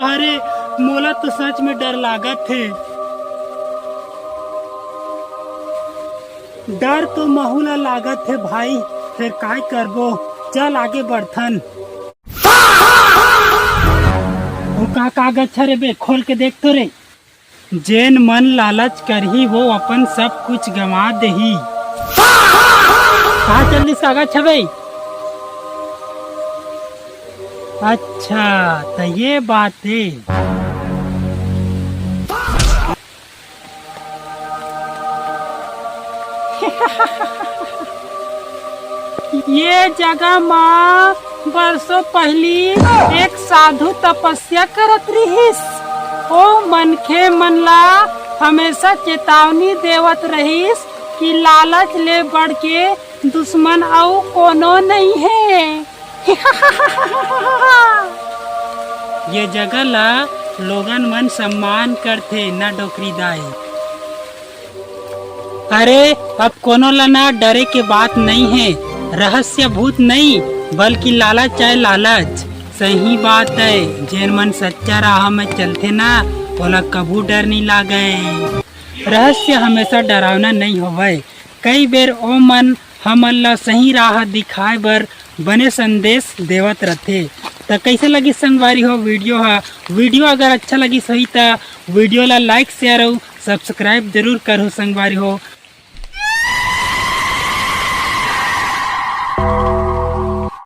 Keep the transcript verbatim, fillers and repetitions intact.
अरे, मोला तो सच में डर लागत हे। डर तो महू ला लागत हे भाई, फेर काय करबो। चल आगे बढ़थन। वो का कागज हरे बे, खोल के देख तो रे। जेन मन लालच करही, वो अपन सब कुछ गंवा देही। कहाँ चल दिस कागज हवे? अच्छा, त ये बात हे। ये जगह म बरसों पहिली एक साधु तपस्या करत रिहिस। ओ मनखे मन ला हमेशा चेतावनी देवत रहिस कि लालच ले बढ़ के दुश्मन अउ कोनो नइ हे। ये जगह ला लोगन मन सम्मान करथे, न डोकरी दाई। अरे, अब कोनो ला ना डरे के बात नइ हे। रहस्य भूत नइ, बल्कि लालच आय लालच। सही बात हे, जेन मन सच्चा राह में चलथे ना, ओला कभू डर नइ लागय। रहस्य हमेशा डरावना नइ होवय। कई बेर ओ मन हमन ला सही राह दिखाए बर बने संदेश देवत रथे। त कइसे लगिस संगवारी हो वीडियो ह? वीडियो अगर अच्छा लगिस होही त वीडियो ला like, share अउ subscribe जरूर करहु संगवारी हो।